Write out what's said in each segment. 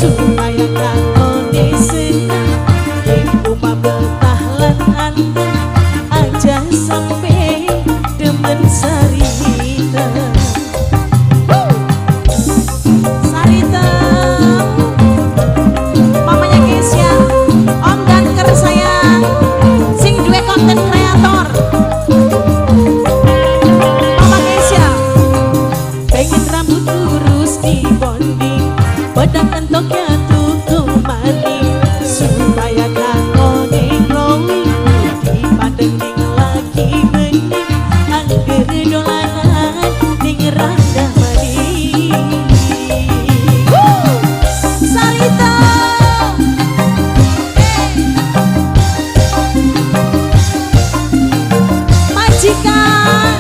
Supaya katone seneng ing omah betah lan anteng, aja sampe demen Sarita. Sarita, mamanya Keisha, Om Danker sayang, sing duwe konten kreator. Mama Keisha, pengen rambut lurus dibonding, pedang entoknya tuku maning, supaya katone glowing, dipandeng ning laki bening, angger dolanan ning randa maning. Woo! Sarita. Hey. Majikan.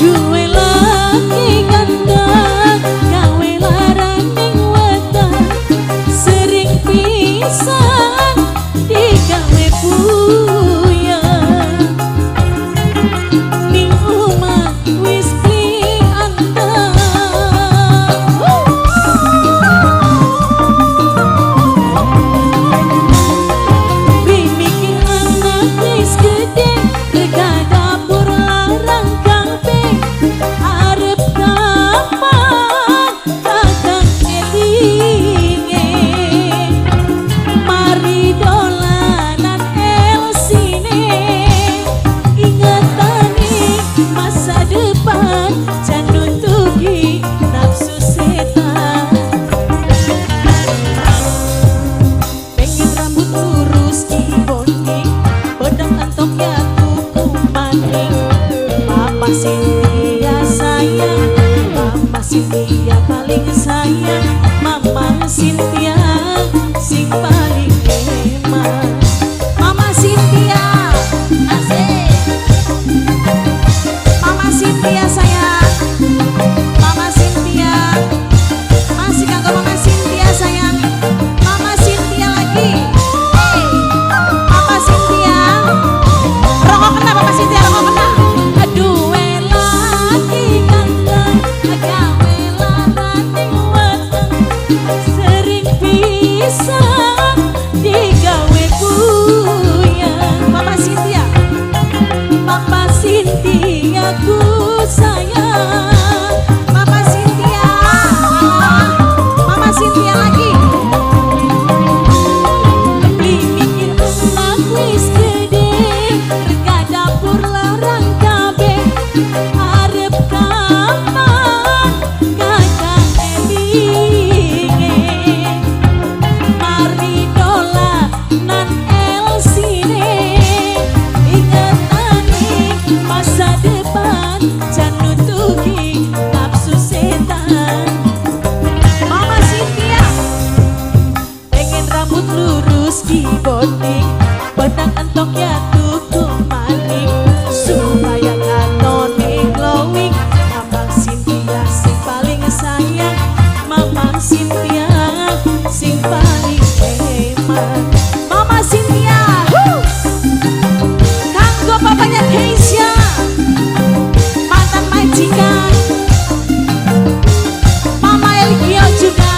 Duwe laki ganteng, gawe laraning weteng, sering pisan digawe puyeng. Ning omah wis beli anteng. Beli mikir anak wis gede, rega dapur larang kabeh, arep kapan kakang elinge, mari dolanan elsine, ingetane masa depan, jan nutugi nafsu setan. Pengen rambut lurus dibonding, pedang entoknya tuku maning. Mama Cynthia sayang, Mama Cynthia paling sayang, Mama Cynthia sing paling eman. Mama Cynthia, asik. Mama Cynthia sayang, Mama Cynthia, masih kanggo Mama Cynthia sayang, Mama Cynthia lagi. Hey, Papa Cynthia, rokok kena Papa Cynthia, rokok kena. Aduh, laki ganteng, gawe laraning weteng, sering pisan digawe puyeng. Mama Cynthia, Papa Cynthia ku sayang, Papa Cynthia, Mama Cynthia lagi. Beli mikir anak wis gede, rega dapur larang kabeh, arep kapan kakang elinge, mari dolanan elsine, ingetane masa depan, jan nutugi nafsu setan. Mama Cynthia, pengen rambut lurus dibonding, benang entoknya tuku maning, supaya katone glowing. Mama Cynthia sing paling sayang, Mama Cynthia sing paling eman. Mama Cynthia, woo! Kanggo papanya Keisha, mantan majikan, Mama Elgio juga.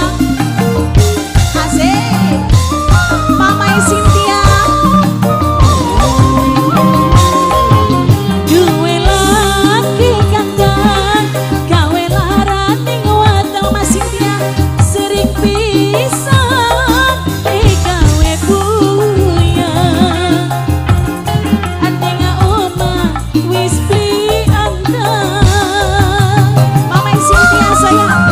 Asik. Mama Cynthia. Duwe laki ganteng, gawe laraning weteng. Mama Cynthia, sering pisan digawe puyeng. Ning omah wis beli anteng. Mama Cynthia sayang.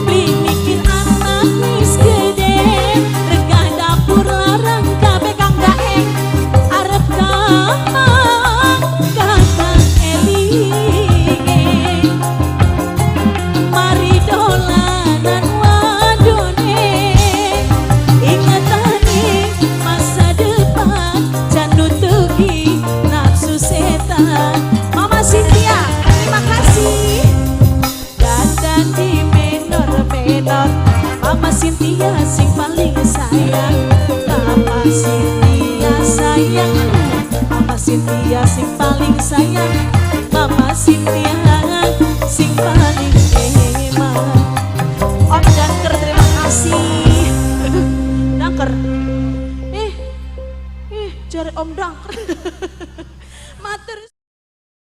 Beli mikir anak wis gede, rega dapur larang kabeh, Kang Daeng, arep kapan kakang elinge, mari dolanan wadone, ingetane masa depan, jan nutugi nafsu setan. Mama Cynthia, terima kasih. Dandan di menor menor, Mama Cynthia sing paling sayang. Mama Mama Cynthia sayang, Mama Cynthia sing paling sayang, Mama Cynthia sing paling eman. Om Danker, terima kasih. Danker. Eh, eh, cari Om Danker.